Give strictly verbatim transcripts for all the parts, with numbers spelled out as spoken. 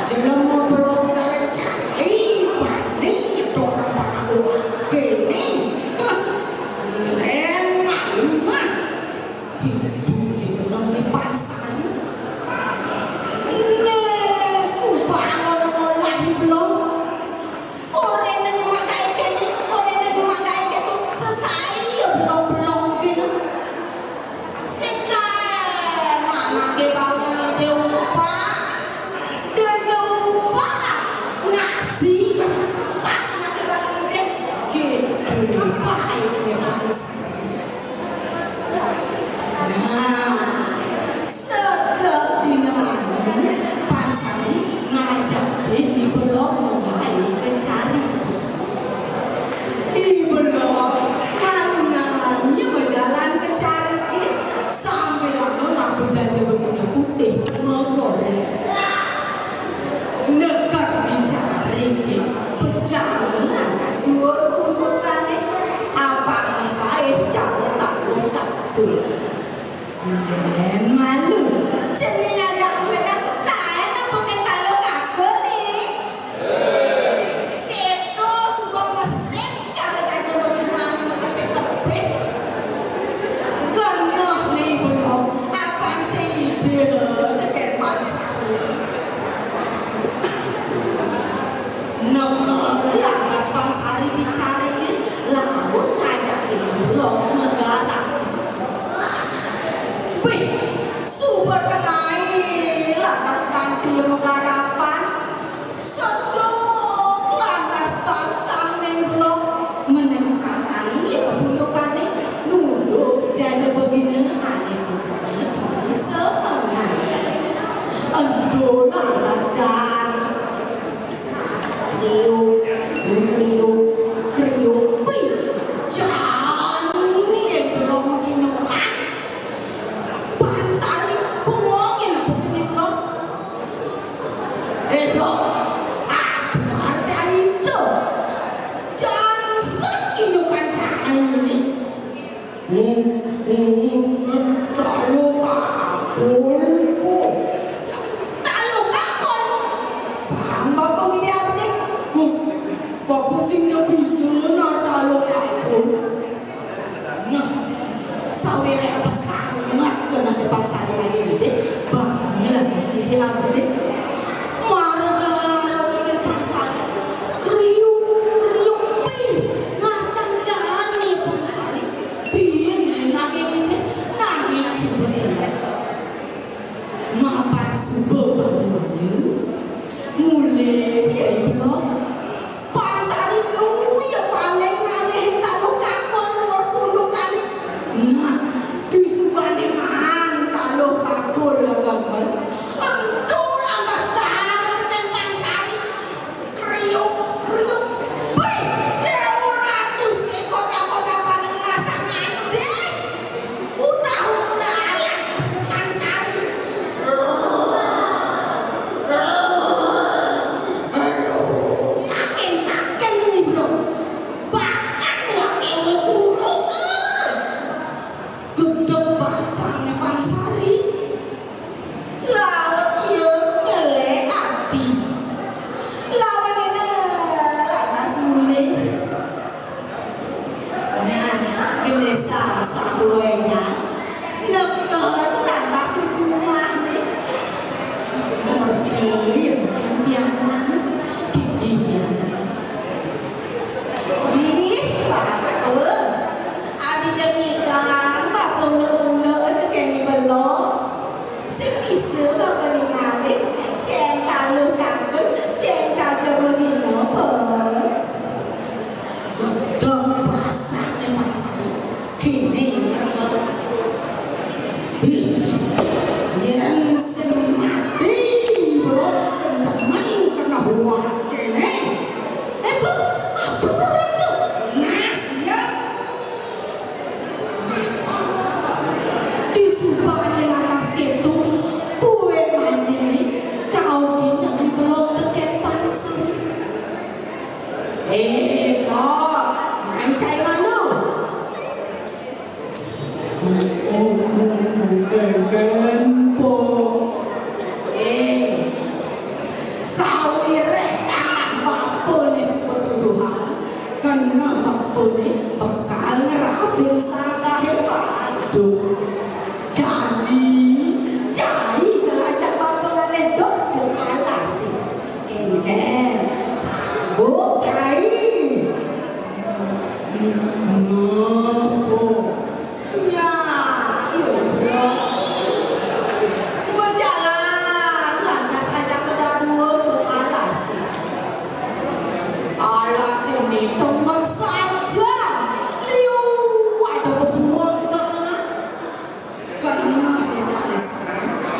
Jelema belum cari-cari, bani itu orang pangaku kene. Hah, len malu mah. Gitu, gitu dong di pasar. Nah, sumpah ngono ngolahi belum. Orene nyumagae kene, orene nyumagae ketu, sesai ya belum-belum kene. Sing kae, nak make bangun ide upah. Dia ke upah, ngasih ke upah, nak make bangun ide. Gitu, baik, ya, Mas. Nah, sedek dina anu, Pansari ngajakin Ni Belong menggawe kencari. Ni Belong nanya bejalan kencari, sambil aku ngaku jaja begini putih menggoreng. Nekar dicari, pecah lantas dua kumpulane, apa sae cara tak lengkap tuh. Jen malu, jeneng aja kowe kan kaen apa mek karo kagel, Ning? Keto suka mesin cara jajan bagi kami, tepi-tepi. Genah Ni Belong, apa sing ide, teken Pansari. Neker lantas Pansari dicarike, laut ngajakin Ni Belong menggarap. Wih, suba tenai lantas kanthi megarapan. Seduk lantas pasang Ni Belong, menengkahan ya kebundukane, nunduk jaja begine ane bujane bisa mengalir. Endo lantas dar. Kriuk, kriuk, kriuk. Wih, jani Ni Belong kinyokan. Pansari bengong ya nak begini, Blong. Eh, Blong. Ah, benar cai itu. Jangan sering inyokan cai ini. Hmm, hmm, hmm, hmm. Lalu kabul, oh. Taluk kakon. Paham Bapak Widiarti? Hmm. Bapak sing bisa nak taluk kakon. Nah, sawire apa sanget kena depan saya lagi deh. Bangnya masih dia apa deh. Marah-marah kita pasar. Kriuk, kriuk, pih. Masang jani pasar. Piye nanging ini, nanging suba elek. Mapan suba bangunane. Mulih ya Blong. Pansari nu ya paling ngalih taluh kakon luwur pundukane. Nah, disubane man taluh kakon lah gamel. Entu lantas dahar teken Pansari. Kriuk, kriuk. Wih, dewa ratus sing kodak-kodak paneng rasa ngandek. Udah-udah ya, Pansari. Aduh, kakeng-kakeng ini, Bro. Bahkan wakil uluk-uluk. Gedeg pasang Pansari. Laut ya nyelek ati. Lawan ini lantas mulih. Nah, gelisah sahulengan. Neken lantas jumah nih. Ngerti ya, neken pianak. Gini pianak. Ih, Pak, eh. Adi jengitang, Pak, punya undang, eh, kekeni belum. Sing bisa Bapak ningali, cen taluh kang Nah, waktuné bakal ngerapin sangkahé waduk. Jani, cai ngelajak bapa ngalih duk ke alasé. Kéngkén, sanggup cai. Nah, oh. Ya, iya, iya. Bejalan, lantas ajak kedadua ke alasé. Alasé né temen saja. Liu ada beburuan galak. Kena dipaksa.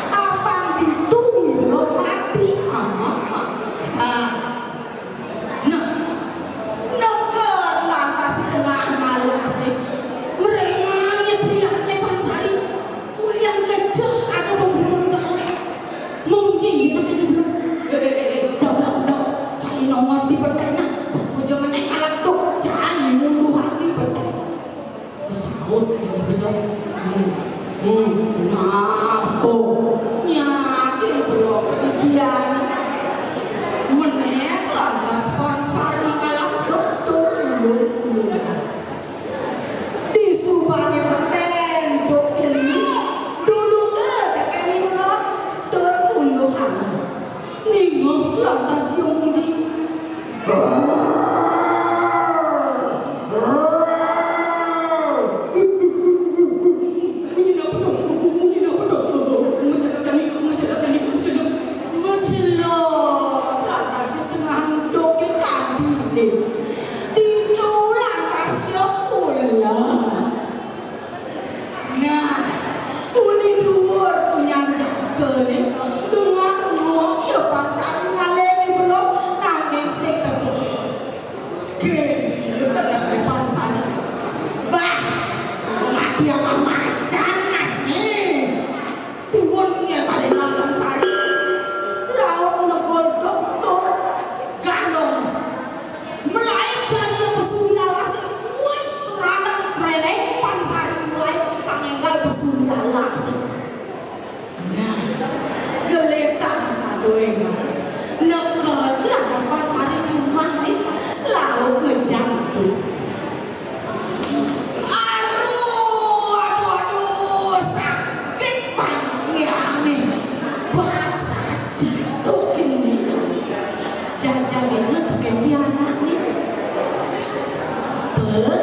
Apang ditu lo mati ama macan. Nah, neked lantas di tengah alasé. Merengang ya priakné Pansari. Ulian kejeh ada beburuan galak. Munyi gitu gitu. Eh, eh, eh, eh, dok, dok, dok. Cai nongos di betéh nah. Aku jemenek alat tuh. Cai munduhan di betéh. Saut dia bilang, "Hmm, hmm, napa? Nyakit belum kemudian." Menek lantas Pansari malah dokter ulun-ulun. Disubané petén dok keli, dulu ke tekeni ulun, tur uluhan. Ningeh lantas yang muji. Munyi napa to? Munyi napa to? Ngecekap jani, ngecekap jani, ngecekap. Ngecekap lantas di tengah enduk ke kambing. Ditu lantas ya pulas. Nah, uli duur punyan jagané, tengah-tengah ya Pansari ngalih belum nanging sing tepuké. Kéné kena Pansari. Bah, suruh mati apa macan nasné. Duun ya kali Pansari. Laut negol dokter gandong. Melayu jani pesu alas, wih, serandang srene Pansari mulai pangenggal pesu alas. Nah, gelisah sadoe, nah. Neked lantas Pansari jumah nih, laut ngejang tuh. Aduh, aduh, aduh, sakit pangkiané. Berat saja dok ini. Jajal inget pakai pianak nih. Be,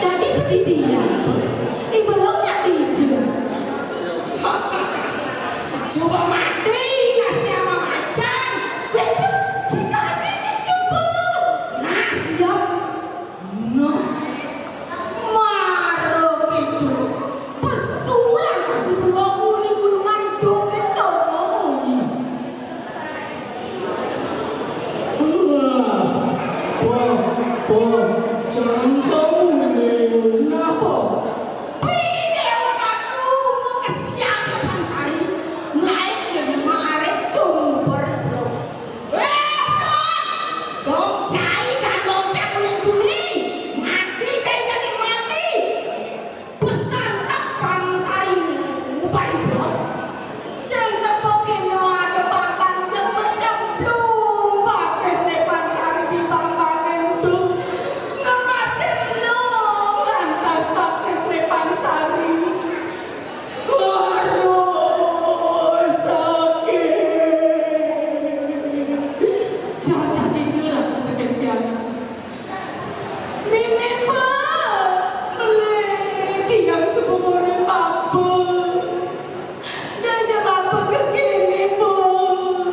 tadi berdiri ya, Be? Ibu lo nggak dijeng. Coba mati, nasnya sama macan. Betul, si tadi itu, Bu. Nah, siap. Nah, mara gitu. Pesulan masih belum muni gunungan dongeng dong muni. Wah, wah, wah, jangan kamu ini. Kenapa? Pide ora tuh mau ke siapa Pansari? Naik ke rumah arek tuh berblok. Eh, blok. Dong cai kan dong cai punya duni. Mati cai jadi mati. Pesan tak Pansari ngupari blok. Sing tepuk kena ada bambang jember jemplung. Batis ne Pansari di bambang entu. Ngemasin lu lantas batis ne Pansari. Aduh, sakit. Jaga tidur aku sakit piana. Mimi, Pak. Melih, tiang sepupuné Papa. Jajak Papa ke kene, Pak.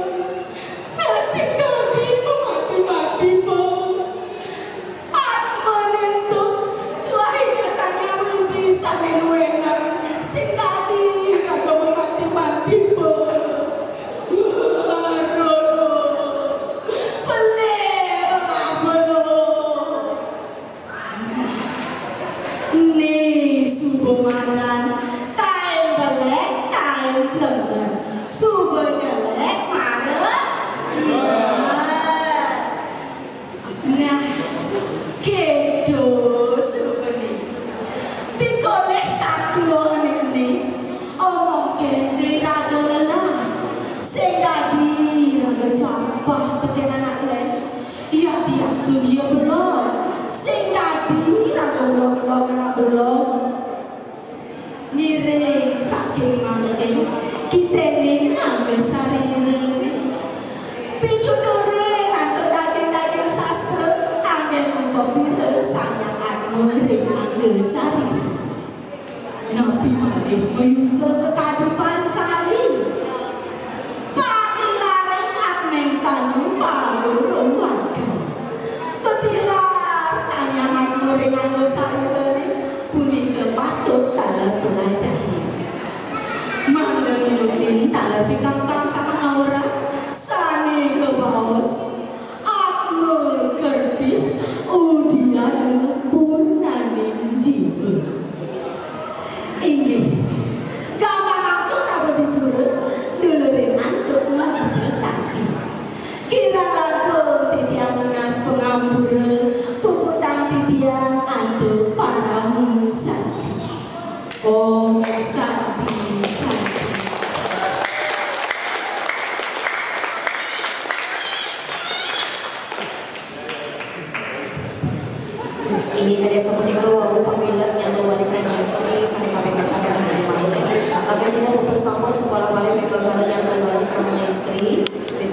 Nasib kami memati-mati, Pak. Atmane tu, tuah ida sanya mudi sane nuenang, sing dadi kagem mati-mati, Pak. Aduh, pelih, Bapak, Bapak. Nah, ni suba madan, taen belek, taen plemet. Suba jelek, mara. Nah, kedo suba ni. Pikolih satua ni. Omong kejo raga lelah. Sing dadi raga capah teken anak leh. Iya dias dunia belum. Palu Romaga. Petilar sanyamat muring anggo sari-sari punika patut taler pelajahi. Mangda ninutin taler pikangkang sama ngawrat sane kabaos Atma Kerthi Udiana Purnaning Jiwa. Inggih. Gampang ampun apa dipura, duluring antuk ngabida santi. Kirang langkung titiang nunas pangampura, puputang titiang antuk parama santi. Om Santi, Santi. Inggih, ada